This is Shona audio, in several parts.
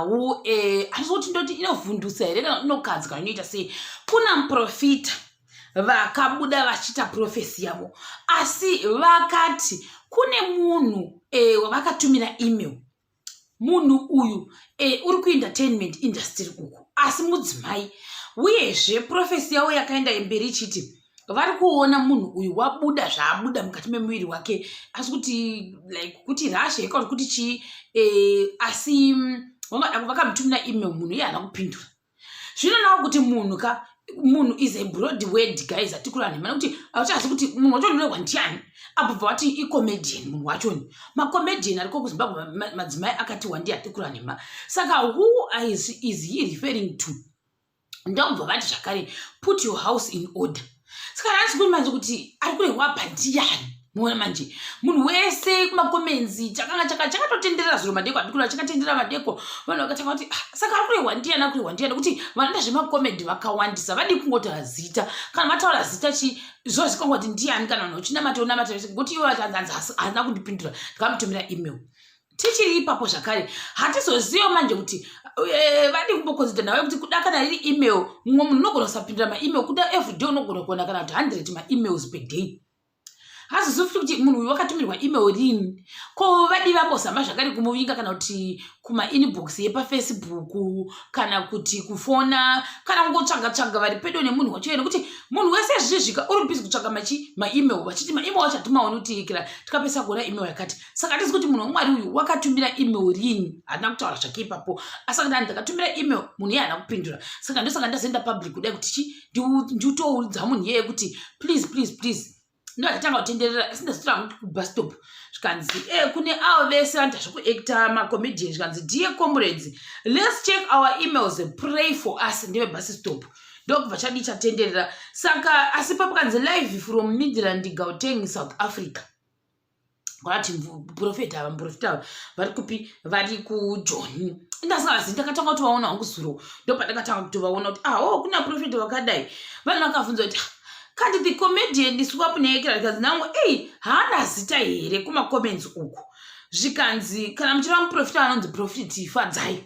Nhau handisi kuti ndoti inovhundusa here kana inokadzi kana inoita sei. Kuna muprofita vakabuda vachiita profesi yavo, asi vakati kune munhu wavakatumira email. Munhu uyu uri kuentertainment industry uku, asi mudzimai. Uyezve profesi yavo yakaenda mberi ichiti vari kuona munhu uyu wabuda zvaabuda mukati memuviri wake, asi kuti like kuti rashe kana kuti chii, asi vakamutumira email, munhu iye haana kupindura. Zvino nawo kuti munhu ka, munhu is a broad word, guys. Atikura nhema nekuti hauchazi kuti munhu wacho unorehwa ndiani. Apo bva wati icomedian, munhu wachoni macomedian ariko kuZimbabwe, madzimai akati wandi. Atikura nhema. Saka who is he referring to? Ndobva vati zvakare, "Put your house in order." Saka handisi kuti manje kuti ari kurehwa pa ndiani. Muona manje munhu wese kumacomments chakanga chakatotenderera zviro madeko. Adikura chakatenderera madeko, vanhu vakatanga kuti, "Ah, saka ari kurehwa ndiani? Ari kurehwa ndiani?" Kuti vanoita zvemacomedy vakawandisa, vadi kungotaura zita. Kana vataura zita, chi zvozikanwa kuti ndiani. Kana vanhu vachinamata, unamata ngokuti ivo vati hanzi haana kundipindura, ndikamutumira email. Tichiri ipapo zvakare, hatizoziva manje kuti vadi kumboconsider nawe kuti kuda kana riri email, mumwe munhu unogona kusapindura maemail. Kuda everyday unogona kuona kana kuti 100 maemails per day. Hazizivi futi kuti munhu uyu wakatumirwa email rini. Ko vadi vambozama zvakare kumuvinga, kana kuti kumainbox yepaFacebook, kana kuti kufona, kana kungotsvaga tsvaga vari pedo nemunhu wacho? Nekuti munhu wese zvizvika uri busy kutsvaga machi maemail, vachiti maemail acho hatimaoni kuti kira tikapesa kuona email yakati. Saka hatisi kuti munhu waMwari uyu wakatumira email rini. Hatina kutaura zvake ipapo, asi akati ndakatumira email, munhu iye haana kupindura. Saka ndosaka ndazoenda public kudai kuti chi nditoudza munhu iyeye kuti please, please, please. Ndo ndatanga kutenderera, asi ndazotora kuti kubus stop zvikanzi kune avo vese vanoita zvekuacta, macomedian, zvikanzi, "Dear comrades, let's check our emails, pray for us." Ndeve bus stop ndokubva chadii chatenderera. Saka asi papakanzi live from Midrand, Gauteng, South Africa. Kwati profeta ava, muprofita ava vari kupi? Vari kuJoni. Ndasingavazivi, ndakatanga kutovaona hangu zuro. Ndopandakatanga kutovaona kuti ah, oh, kuna profeta vakadai. Vanhu vakabvunza kuti, "Ah, kandi the comedian swap neekera?" Rikanzi nangu, "Ei, haana zita here?" Kumacomments uku zvikanzi, kana muchireva muprofita anonzi Prophet Fadzai.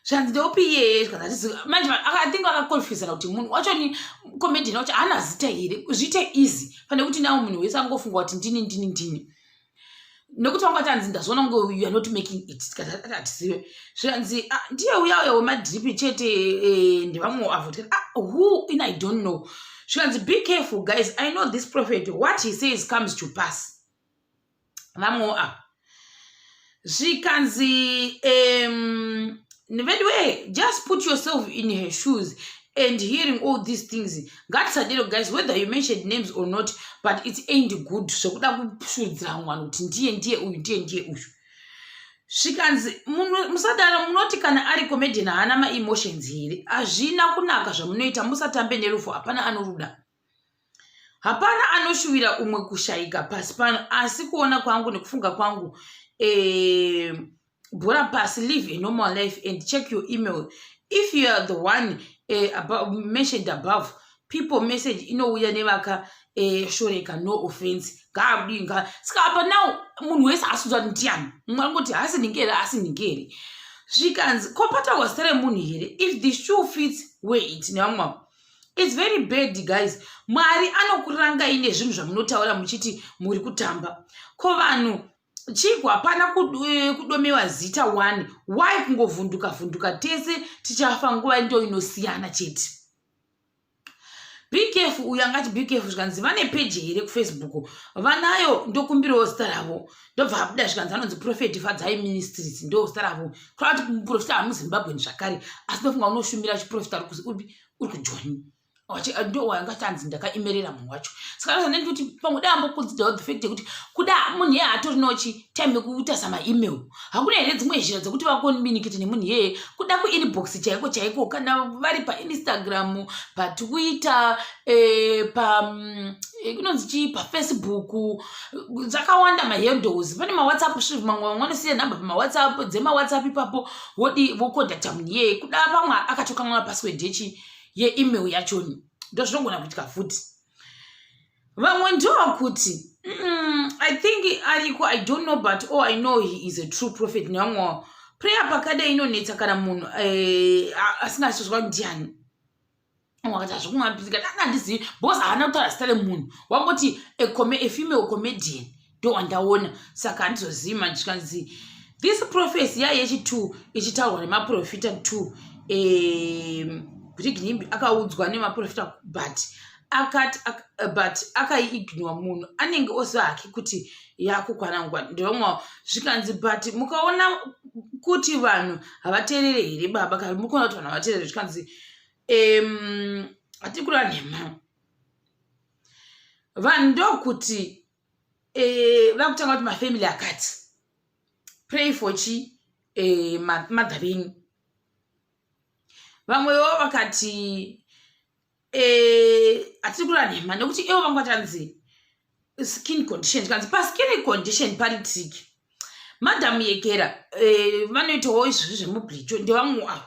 Zvanzi, "Ndeupi iyeye?" Zvikanzi, manje I think vakaconfusana kuti munhu wacho ni comedian wacho haana zita here. Zviite easy pane kuti nawo munhu wese angofunga kuti ndini, ndini, ndini, nekuti vangati hanzi ndazoona kunge you are not making it. Tikati hatizive. Zvikanzi, "Ah, ndiye uya uya wemadrip chete." Ndevamwe avo. Tikati, "Ah, who in? I don't know." Zvikanzi, "Be careful, guys. I know this prophet. What he says comes to pass." Vamwewo ava zvikanzi, "Anyway, just put yourself in her shoes and hearing all these things." Ngatisadero, guys, whether you mentioned names or not, but it ain't good zvekuda kushudzira mwana kuti ndiye, ndiye uyu, ndiye, ndiye uyu. Zvikanzi, "Musadaro. Munoti kana ari comedian haana maemotions here? Hazvina kunaka zvamunoita. Musatambe nerufu. Hapana anoruda, hapana anoshuvira umwe kushayika pasi pano. Asi kuona kwangu nekufunga kwangu, bhora pasi, live a normal life and check your email if you are the one mentioned above. People, message inouya nevakashoreka. No offense." Ngaadii nga. Saka apa now munhu wese asudza kuti ndiani. Mumwe angoti hasi nhingi here, asi nhingi here. Zvikanzi, "Ko pataurwa zita remunhu here? If the shoe fits, wear it." Nevamwe avo, "It's very bad, guys. Mwari anokurangai nezvinhu zvamunotaura muchiti muri kutamba. Ko vanhu chiko? Hapana kudomewa zita one. Why kungovhunduka vhunduka? Tese tichafa, nguva ndo inosiyana chete. Be careful." Uyu angati, "Be careful." Zvikanzi, "Vane peji here kuFacebook?" Vanayo, ndokumbirawo zita ravo. Ndobva abuda, zvikanzi anonzi Prophet Fadzai Ministries, ndo zita ravo. Kureva kuti muprofita hamuZimbabweni zvakare, asi ndofunga unoshumira chiprofita uri kuJoni. Ndo wangati anzi ndakaimerera munhu wacho. Saka ndozandandi kuti pamwe dai amboconsiderawo the fact yekuti kuda munhu iye hatorinawo chi time yekutarisa maemail. Hakuna here dzimwe nzira dzekuti vacommunicate nemunhu iyeye, kuda kuinbox chaiko chaiko, kana vari paInstagram, paTwitter, pa kunonzi chii, paFacebook? Dzakawanda mahandles. Pane maWhatsApp sviv, mamwe vamwe vanosiya nhamba pamaWhatsApp, dzemaWhatsApp ipapo, wodi vocontacta munhu iyeye. Kuda pamwe akatokanganwa password yechi yeemail yachoni. Ndo zvinogona kuitika futi. Vamwe ndokuti, "I think ariko. I don't know, but all I know, he is a true prophet." Nevamwe Prayer pakadai inonetsa kana munhu eh, asingasozwa ndiani. Wakati hazvikumapika dana handizivi because haana kutaura zita remunhu, wangoti a female comedian ndo wandaona, saka handizozivi manje. Zvikanzi this prophecy yai yechi2 ichitaurwa nemaprofita 2, kuti Ginimbi akaudzwa nemaprofita but akati but akaiignore. Munhu anenge oziva hake kuti yakukwana nguva. Ndevamwe. Zvikanzi but mukaona kuti vanhu havateerere here baba? Kana mukuona kuti vanhu havateerere, zvikanzi hatiri kureva nhema. Vanhu ndokuti vakutanga kuti mafamily akati pray for chi mother venyu. Vamwewo vakati hatiri kureva nhema nekuti ivo vanga vatanzi skin condition. Zvikanzi paskin condition pari tricky. Madhamu Yekera vanoitawo izvozvi zvemubleach, ndevamwe avo.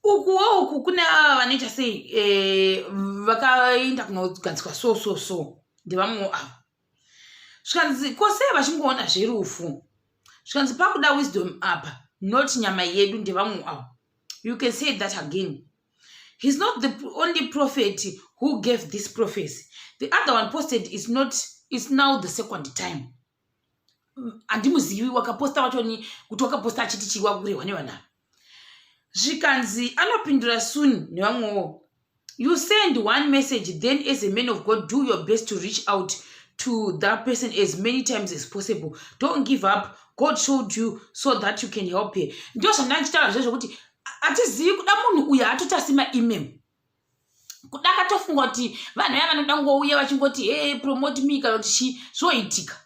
Ukuwo uku kune ava vanoita sei, vakaenda kunogadzikwa so so so, ndevamwewo avo. Zvikanzi kosei vachingoona zverufu? Zvikanzi pakuda wisdom apa, not nyama yedu, ndevamwe avo. You can say that again. He's not the only prophet who gave this prophecy. The other one posted is not, is now the second time. Handimuzivi wakaposta wachoni kuti wakaposta achiti chiwa kurehwa nevanhu ava. Zvikanzi anopindura soon, nevamwewo. You send one message, then as a man of God do your best to reach out to that person as many times as possible. Don't give up. God showed you so that you can help her. Ndo zvandandichitaura zvezvo kuti hatizivi kuda munhu uyu haatotasi maemail. Kuda akatofunga kuti vanhu vaya vanoda ngouya vachingoti, "Hey, promote me," kana kuti chii, zvoitika,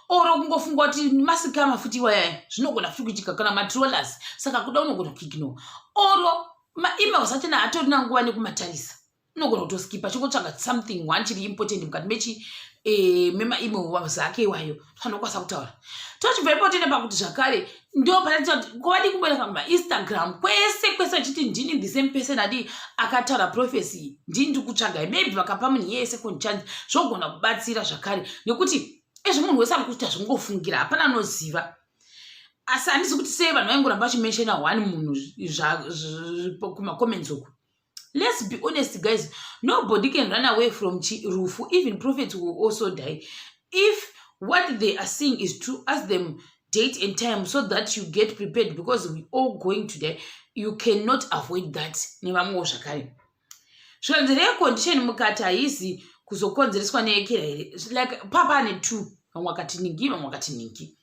oro kungofunga kuti mascammer futi iwayaya, zvinogona futi kuitika, kana matrollers. Saka kuda unogona kuignore oro maemails achona, hatorina nguva nekumatarisa, unogona kutoskipa chingotsvaga something one chiri important mukati mechi memaemails ake iwayo, anokwanisa kutaura. Tochibva ipo toenda pakuti zvakare ndo panoita kuti kwavadi kubereka kumaInstagram kwese kwese vachiti ndini the same person adi akataura prophecy, ndini ndiri kutsvagai. Maybe vakapa munhu iyeye second chance, zvogona kubatsira zvakare, nekuti ezvo munhu wese ari kuita zvingofungira, hapana anoziva. Asi handisi kuti sei vanhu vaingoramba vachimentiona one munhu kumacomments uku. Let's be honest, guys, nobody can run away from rufu. Even prophets will also die. If what they are seeing is true, ask them date and time so that you get prepared, because we all going to die. You cannot avoid that, nevamwewo zvakare. Zvikanzi recondition mukati haisi kuzokonzereswa neekera here? Like papa ane two, vamwe vakati ningi, vamwe vakati ningi.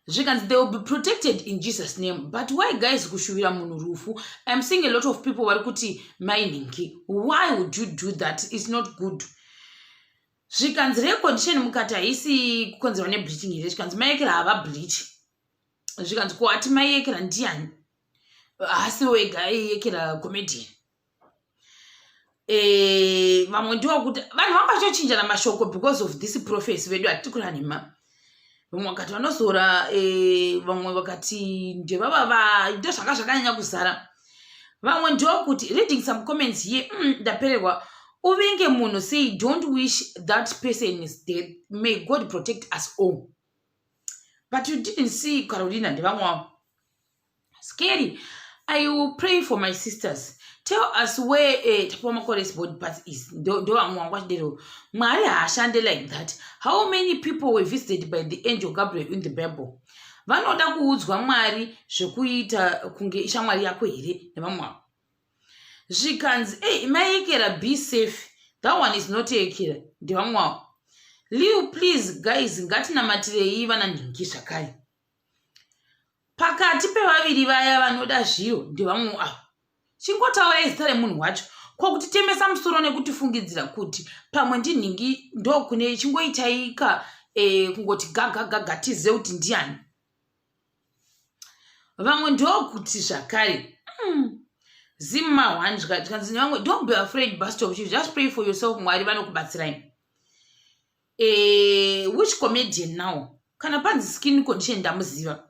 Zvikanzi they will be protected in Jesus name. But why, guys, kushuvira munhu rufu? I'm seeing a lot of people vari kuti mainingi. Why would you do that? It's not good. Zvikanzi recondition mukati haisi kukonzerwa nebleaching here? Zvikanzi maekera hava bleach. Zvikanzi kuati maiekera ndiani? Haasi wega aiekera comedian. Vamwe ndiwo kuti vanhu vanga vachochinjana mashoko because of this prophecy. Vedu hatiti kuranhema. Vamwe vakati vanozora, vamwe vakati ndevavava, ndo zvanga zvakanyanya kuzara. Vamwe ndokuti reading some comments here, ndapererwa. Uvenge munhu sei? Don't wish that person is death. May God protect us all. But you didn't see Carolina, ndevamwe wavo. Scary. I will pray for my sisters. Tell us where Tapiwa Makore's body part is. Ndo vamwe wangu vachidero. Mwari haashande like that. How many people were visited by the angel Gabriel in the Bible? Vanoda kuudzwa Mwari zvekuita kunge ishamwari yako here? Nevamwe vavo. Zvikanzi ei maiekera, be safe. That one is not ekera, ndevamwe vavo. Leo, please guys, ngatinamatirei vana nhingi zvakare. Pakati pevaviri vaya vanoda zviro, ndevamwe avo. Chingotaurai zita remunhu wacho, ko kutitemesa musoro nekutifungidzira kuti pamwe ndinhingi ndokune. Chingoitaika kungoti gagagaga tizive kuti ndiani. Vamwe ndokuti zvakare zimma one. Zvikanzi nevamwe, don't be afraid, bastop, just pray for yourself. Mwari vanokubatsirai. Which comedian now? Kana panzi skin condition ndamuziva.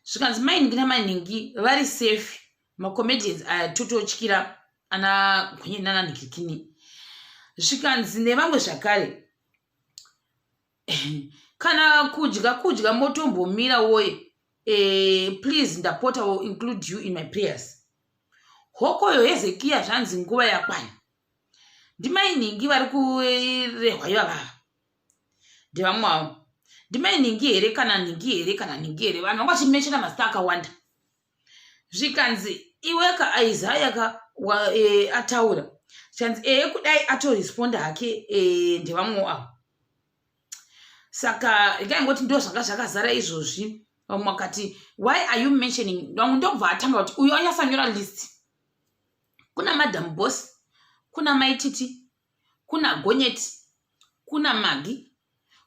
Zvikanzi mainhingi namaningi vari safe. Macomedians aya tototyira ana gwenye nananhikikini. Zvikanzi nevamwe zvakare, kana kudya kudya motombomira woye. Please ndapota, will include you in my prayers. Hokoyo Hezekiya, zvanzi nguva yakwana. Ndimai nhingi vari kurehwa ivavava, ndevamwe avo. Ndimai nhingi here, kana nhingi here, kana nhingi here? Vanhu vanga vachimentiona mazita akawanda. Zvikanzi, iweka Isaya ka ataura. Zvikanzi, ee, kudai atoresponda hake. Ndevamwewo avo. Saka ikaingoti ndo zvanga zvakazara izvozvi. Vamwe vakati, "Why are you mentioning?" Vamwe ndobva atanga kuti uyo anyasanyora list. Kuna Madam Boss, kuna Maititi, kuna Gonyeti, kuna Magi,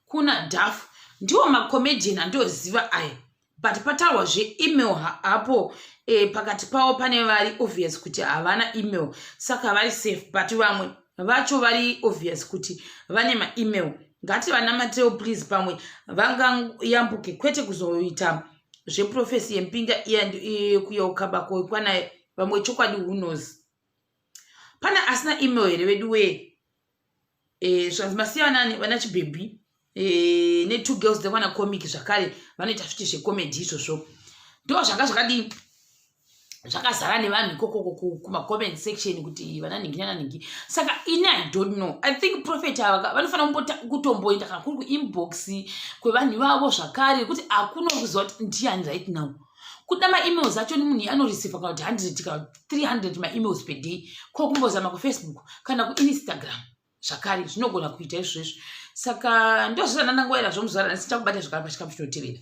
kuna Daf. Ndiwo macomedian andoziva aya, but pataurwa zveemail hapo. Pakati pavo pane vari obvious kuti havana email, saka vari safe, but vamwe vacho vari obvious kuti vane maemail. Ngati vanamatewo please, pamwe vangayambuke, kwete kuzoita zveprophecy yempinga iya kuyeuka bako kwanaye vamwe. Chokwadi, who knows? Pane asina email here vedu wee? Zvanzi masiya nani vana chibhebhi netwo girls dzekwana comic zvakare vanoita futi zvecomedy izvozvo. Ndo zvanga zvakadii, zvakazara nevanhu ikokoko kumacomment section kuti vana nhingi nananhingi. Saka ini I don't know, I think prophet ava vanofanira kutomboenda kana kuri kuinbox kwevanhu ivavo zvakare, kuti hakuna kuziva kuti ndiani right now. Kuda maemails acho, munhu anoreceiva kana kuti 100 kana 300 maemails per day. Ko kumbozama kuFacebook kana kuInstagram zvakare zvinogona kuita izvozvo. Saka ndozvizvanandangoera zvomuzuva ranhasi. Tichakubata zvakare pachikamu chinotevera.